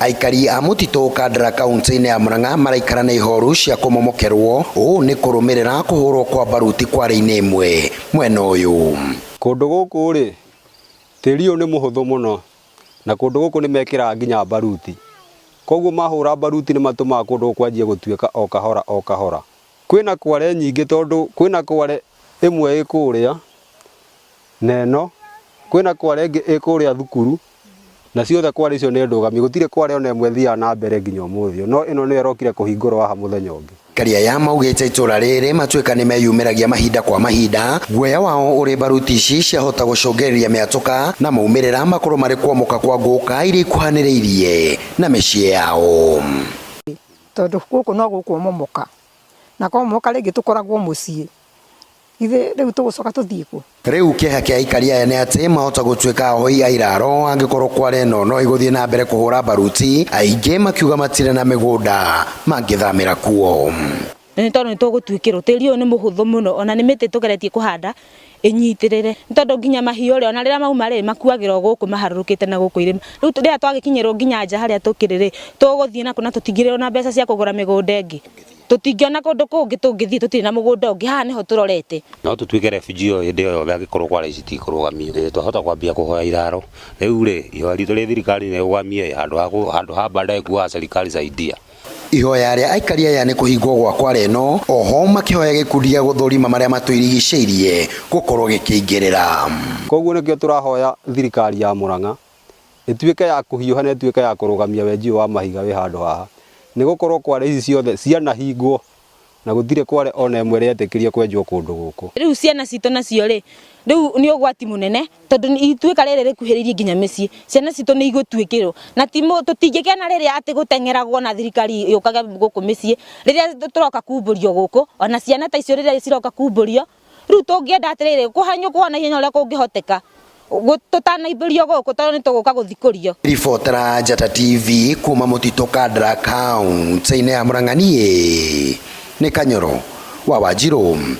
Aikari a mũtitũ Kandara kaunti-inĩ ya Murang'a maraikara na ihoru cia kũmomokerwo. Ũũ nĩ kũrũmĩrĩra kũhũrwo kwa baruti kware-inĩ ĩmwe mwena ũyũ. Kũndũ gũkũ rĩ, tĩri ũyũ nĩ mũhũthũ mũno na kũndũ gũkũ nĩ mekĩraga nginya baruti. Koguo mahũra baruti nĩ matũmaga kũndũ gũkũ kwanjie gũtuĩka o kahora o kahora. Kwĩna kware nyingĩ tondũ kwĩna kware ĩmwe ĩ kũrĩa na ĩno, kwĩna kware ĩngĩ ĩ kũrĩa thukuru na ciothe kware icio nĩ ndũgamie, gũtirĩ kware ona ĩmwe ĩthiaga na mbere nginya ũmũthĩ ũyũ, no ĩno nĩyo ĩrokire kũhingũrwo haha mũthenya ũngĩ. Aikari aya maugĩte itũra rĩrĩ matuĩka nĩ meyumĩragia mahinda kwa mahinda, guoya wao ũrĩ baruti ici ciahota gũcũngĩrĩria mĩatũka na maumĩrĩra makorwo marĩ kwomoka kwa ngũka iria ikuhanĩrĩirie na mĩciĩ yao. Tondũ gũkũ no gũkũmomoka na kwamomoka rĩngĩ tũkoragwo mũciĩ, ithe rĩu tũgũcoka tũthiĩ kũ? Rĩu kĩeha kĩa aikari aya nĩ atĩ mahota gũtuĩka ahoi a iraro angĩkorwo kware ĩno no ĩgũthiĩ na mbere kũhũra baruti, aingĩ makiuga matirĩ na mĩgũnda mangĩthamĩra kuo. Nĩ tondũ nĩ tũgũtuĩkĩrwo, tĩri ũyũ nĩ mũhũthũ mũno, ona nĩ mĩtĩ tũgeretie kũhanda ĩnyitĩrĩre, nĩ tondũ nginya mahiũ rĩ, ona rĩrĩa mauma rĩ, makuagĩrwo gũkũ maharũrũkĩte na gũkũ irĩma. Rĩu rĩrĩa twagĩkinyĩrwo nginya nja harĩa tũkĩrĩ rĩ, tũgũthiĩ nakũ na tũtingĩrĩ na mbeca cia kũgũra mĩgũnda ĩngĩ? Tũtingĩona kũndũ kũngĩ tũngĩthiĩ, tũtirĩ na mũgũnda ũngĩ, haha nĩho tũrorete. No tũtuĩke refugee o hĩndĩ o yothe angĩkorwo kware ici itikũrũgamio. Twahota kwambia kũhoya iraro. Rĩu rĩ, ihoya ritũ rĩ thirikari nĩ ĩrũgamie handũ ha handũ ha baadaye kuoya serikali saidia. Ihoya rĩa aikari aya nĩ kũhingwo gwa kware ĩno, oho makĩhoya gĩkundi gĩa gũthũrima marĩa matũirigicĩirie gũkorwo gĩkĩingĩrĩra. Koguo nĩkĩo tũrahoya thirikari ya Murang'a ĩtuĩke ya kũhiũha na ĩtuĩke ya kũrũgamia wenji ũyũ wa mahiga wĩ handũ haha, nĩ gũkorwo kware ici ciothe cianahingwo na gũtirĩ kware ona ĩmwe ĩretĩkĩrio kwenjwo kũndũ gũkũ. Rĩu ciana citũ nacio rĩ, rĩu nĩ ũgwati mũnene tondũ ituĩka rĩrĩ rĩkuhĩrĩirie nginya mĩciĩ, ciana citũ nĩ igũtuĩkĩrwo na tũtingĩkena rĩrĩa atĩ gũteng'eragwo na thirikari yũkage gũkũ mĩciĩ, rĩrĩa tũroka kumbũrio gũkũ, ona ciana ta icio rĩrĩa ciroka kumbũrio. Rĩu tũngĩenda atĩrĩrĩ, kũhanyũkwo na ihenya ũrĩa kũngĩhoteka tũtanaimbĩrio gũkũ tondũ nĩ tũgũka gũthikũrio. Ribotera Njata TV kuma mũtitũ Kandara kaunti-inĩ ya Murang'a, niĩ nĩ Kanyoro wa Wanjirũ.